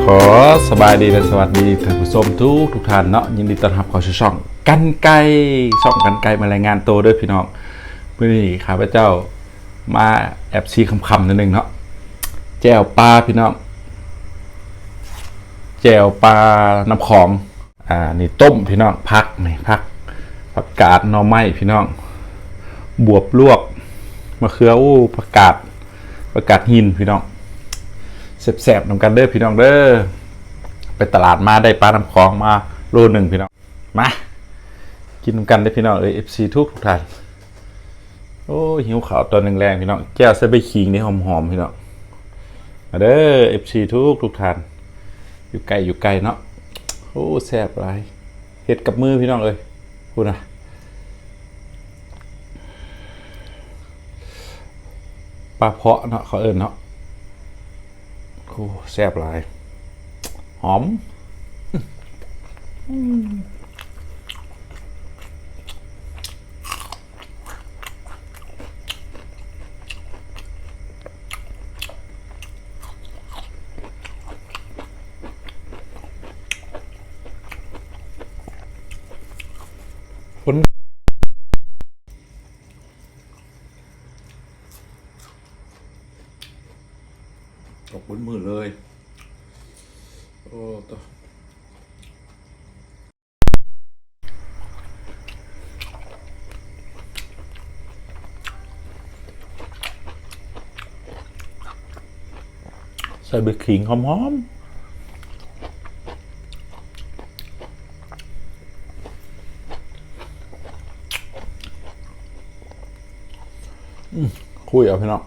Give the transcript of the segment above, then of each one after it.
ຂໍສະບາຍດີ ແລະ ສະຫວັດດີທ່ານຜູ້ຊົມທຸກໆທ່ານເນາະ, ຍິນດີຕ້ອນຮັບເຂົ້າສູ່ຊ່ອງກັນໄກ່ ຊ່ອງກັນໄກ່ມາລາຍງານໂຕເດີພີ່ນ້ອງ. ມື້ນີ້ຂ້າພະເຈົ້າມາແອບຊີຄ່ຳໆໜ້ອຍໜຶ່ງເນາະ, ແຈ່ວປາພີ່ນ້ອງ, ແຈ່ວປານ້ຳຂອງ. ອ່າ ນີ້ຕົ້ມພີ່ນ້ອງ, ຜັກນີ້ ຜັກ ຜັກກາດ ໜໍ່ໄມ້ພີ່ນ້ອງ, ບວບລວກ ມະເຂືອ ໂອ້ ຜັກກາດ ຜັກກາດຫີນພີ່ນ້ອງ. ແຊບໆນຳກັນເດີພີ່ນ້ອງເດີ. ໄປຕະຫຼາດມາໄດ້ປານ້ຳຂອງມາໂລໜຶ່ງພີ່ນ້ອງ. ມາກິນນຳກັນເດີພີ່ນ້ອງເອີຍ ເອັຟຊີທຸກໆທ່ານ. ໂອ້ຍ ຫິວເຂົ້າຕອນແລງໆພີ່ນ້ອງ, ແຈ່ວໃສ່ໃບຂີງນີ້ຫອມໆພີ່ນ້ອງ. ມາເດີ ເອັຟຊີທຸກໆທ່ານ ຢູ່ໃກ້ຢູ່ໄກເນາະ. ໂອ້ ແຊບຫຼາຍ, ເຮັດກັບມືພີ່ນ້ອງເອີຍ. ພຸ້ນນະ ປາເພາະເນາະ ເຂົາເອີ້ນເນາະ. ໂອ້ ແຊບຫຼາຍ ຫອມ. ຝົນ ຕົກເບິດມື້ເລີຍ. ໂອ້ ໂຕ ໃສ່ໃບຂີງຫອມໆ. ອືມ ຄຸຍເອົາພີ່ນ້ອງ.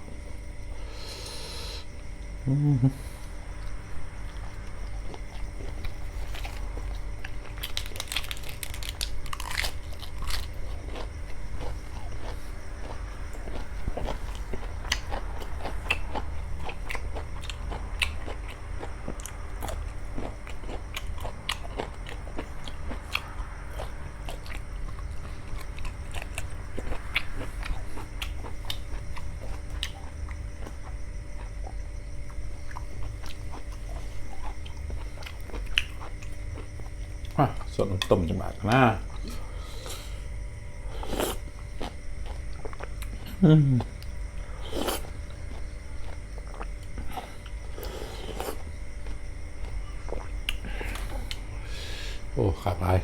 ອືມ ອາ ສວດນ້ຳຕົ້ມຈັກບາດນະ. ອືມ ໂອ້ ຄັກຫຼາຍ.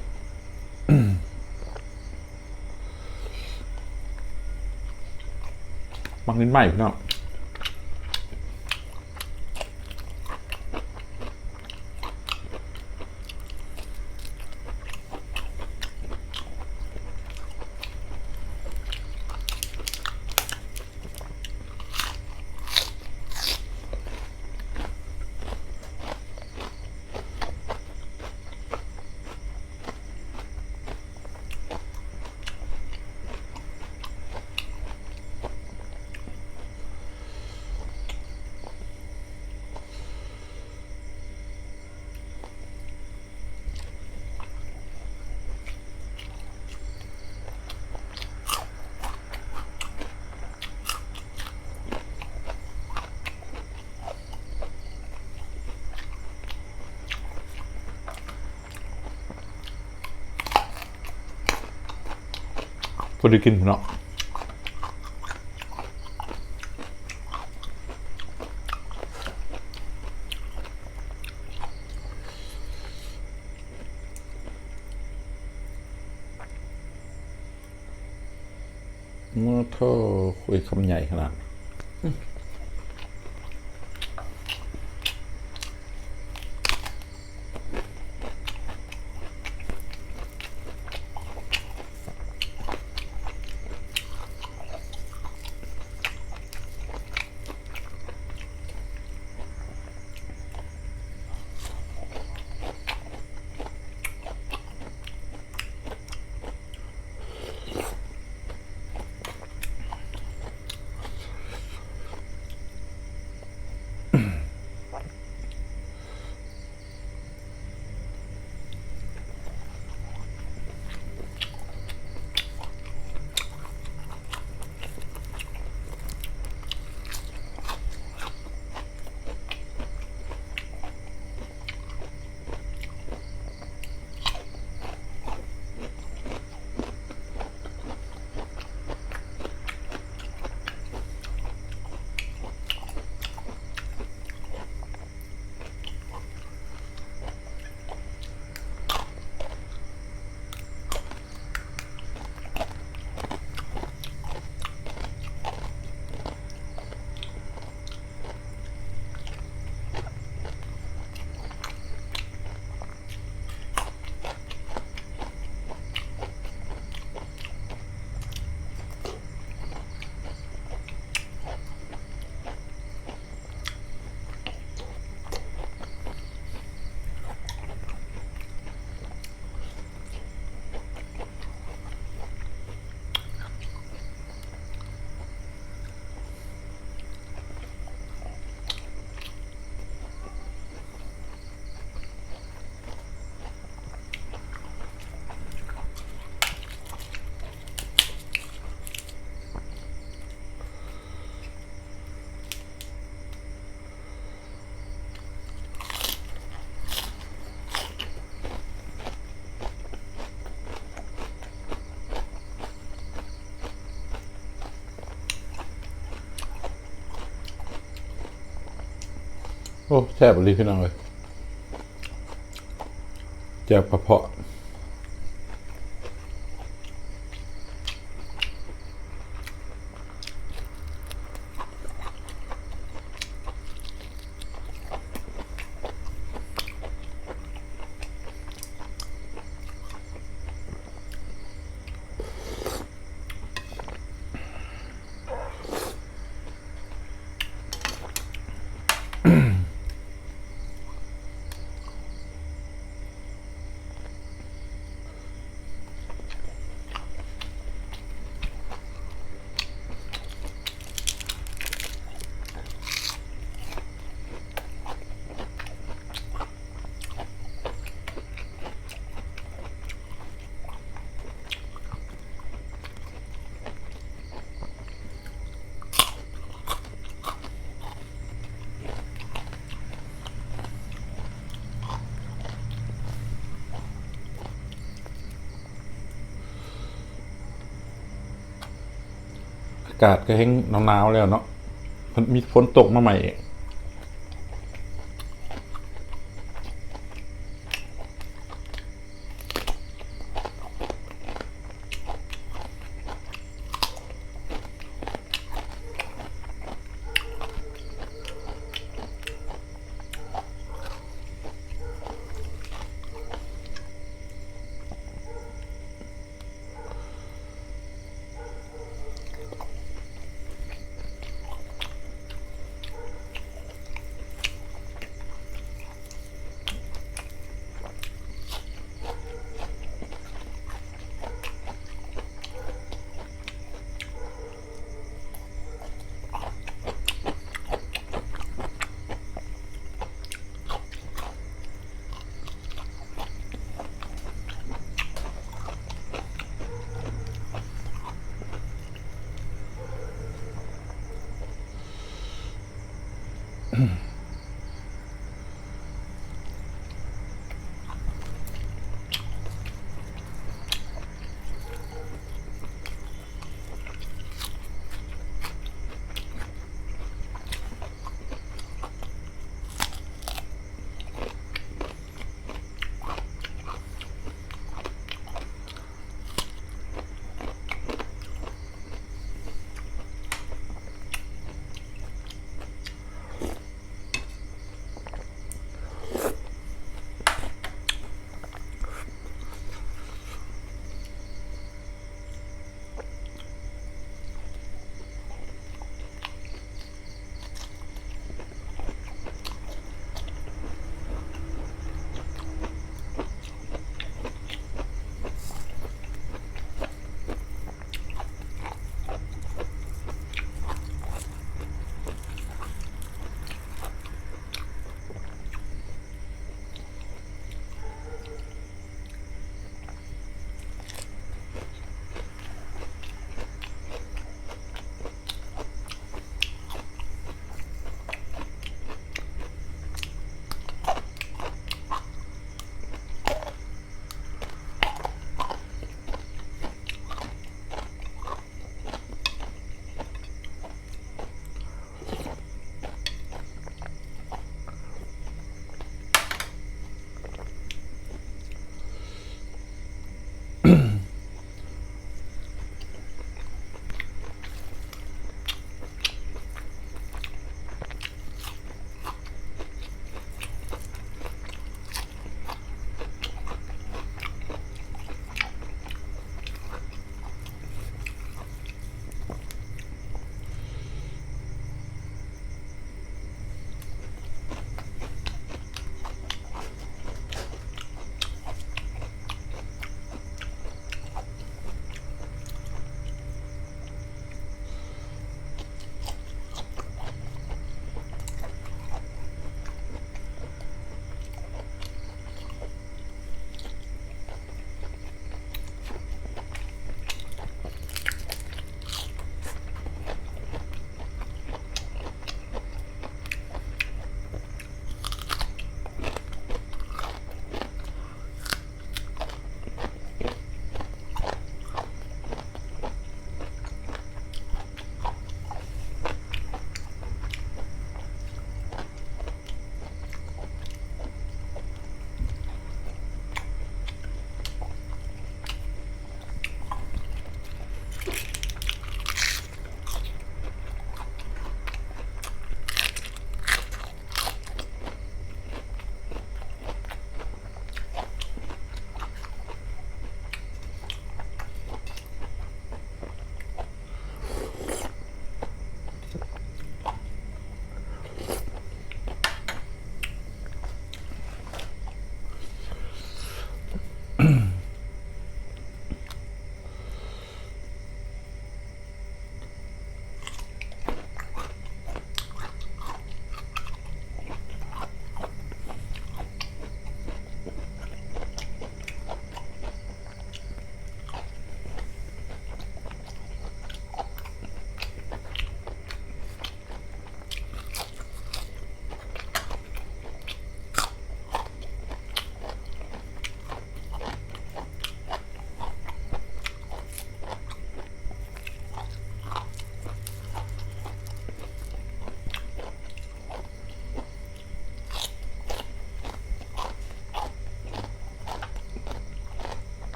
ໝາກນິດໄມ້ພີ່ນ້ອງ. ພໍດີກິນເນາະ. ມາໂທ້ ຄຸຍຄຳໃຫຍ່ຂະໜາດ. ໂ ໂອ້ ແຊບອີ່ຫຼີພີ່ນ້ອງເອີຍ ແຈ່ວກະເພາະ. ອາກາດກໍແຮ່ງໜາວໆແລ້ວເນາະ ມັນມີຝົນຕົກມາໃໝ່ອີກ. ອ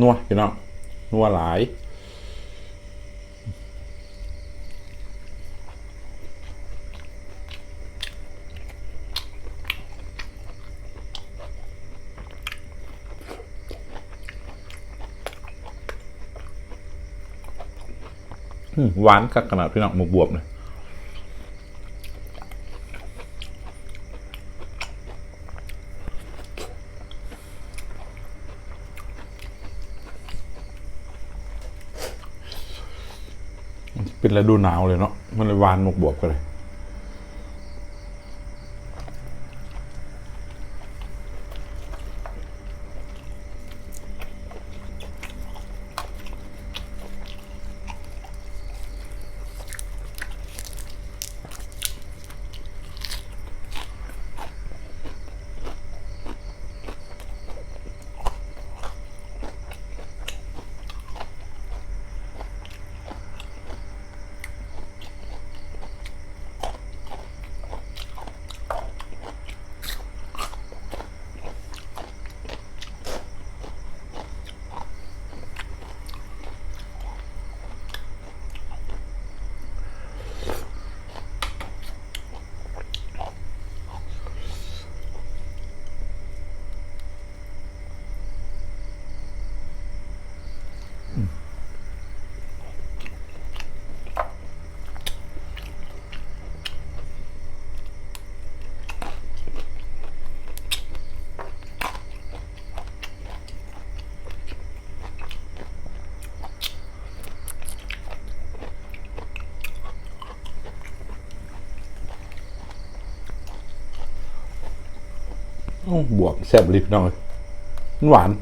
ນົວ ພີ່ນ້ອງ ນົວຫຼາຍ. ອືມ ຫວານຄັກຂະໜາດ ພີ່ນ້ອງ ໝາກບວບນີ້. ມັນເປັນລະດູໜາວເລີຍເນາະ ມັນເລີຍຫວານໝາກບວບກໍໄດ້. ໂອ້ ບວບແຊບອີ່ຫຼີ ພີ່ນ້ອງເອີຍ ມັນຫວານ. ອ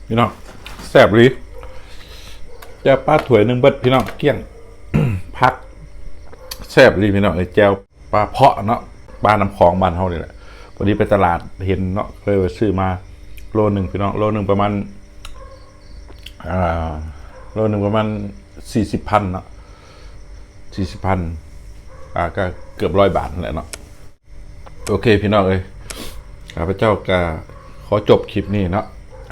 ພີ່ນ້ອງ ແຊບອີ່ຫຼີ. ແຈ່ວປາຖ້ວຍໜຶ່ງເບິດພີ່ນ້ອງ ກ້ຽງ. ຜັກ ແຊບອີ່ຫຼີພີ່ນ້ອງເອີຍ ແຈ່ວປາເພາະເນາະ ປານ້ຳຂອງບ້ານເຮົານີ້ແຫຼະ. ພໍດີໄປຕະຫຼາດເຫັນເນາະ ເລີຍຊື້ມາໂລໜຶ່ງພີ່ນ້ອງ ໂລໜຶ່ງປະມານ ອ່າ ໂລໜຶ່ງປະມານສີ່ສິບພັນເນາະ ສີ່ສິບພັນ ອ່າ ກໍເກືອບຮ້ອຍບາດນັ້ນແຫຼະເນາະ. ໂອເຄພີ່ນ້ອງເອີຍ ຂ້າພະເຈົ້າກໍຂໍຈົບຄລິບນີ້ເນາະ.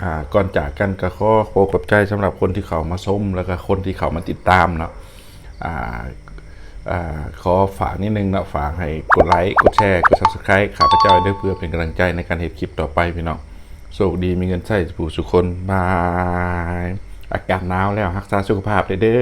ອ່າ ກ່ອນຈາກກັນກໍຂໍຂອບໃຈສຳລັບຄົນທີ່ເຂົ້າມາຊົມ ແລ້ວກໍຄົນທີ່ເຂົ້າມາຕິດຕາມເນາະ. ອ່າ ອ່າ ຂໍຝາກນິດໜຶ່ງເນາະ ຝາກໃຫ້ກົດໄລ ກົດແຊ ກົດ Subscribe ຂ້າພະເຈົ້າເດີ ເພື່ອເປັນກຳລັງໃຈໃນການເຮັດຄລິບຕໍ່ໄປພີ່ນ້ອງ. ໂຊກດີມີເງິນໃຊ້ສູ່ຜູ້ສູ່ຄົນ ບາຍ. ອາກາດໜາວແລ້ວ ຮັກສາສຸຂະພາບເດີ້.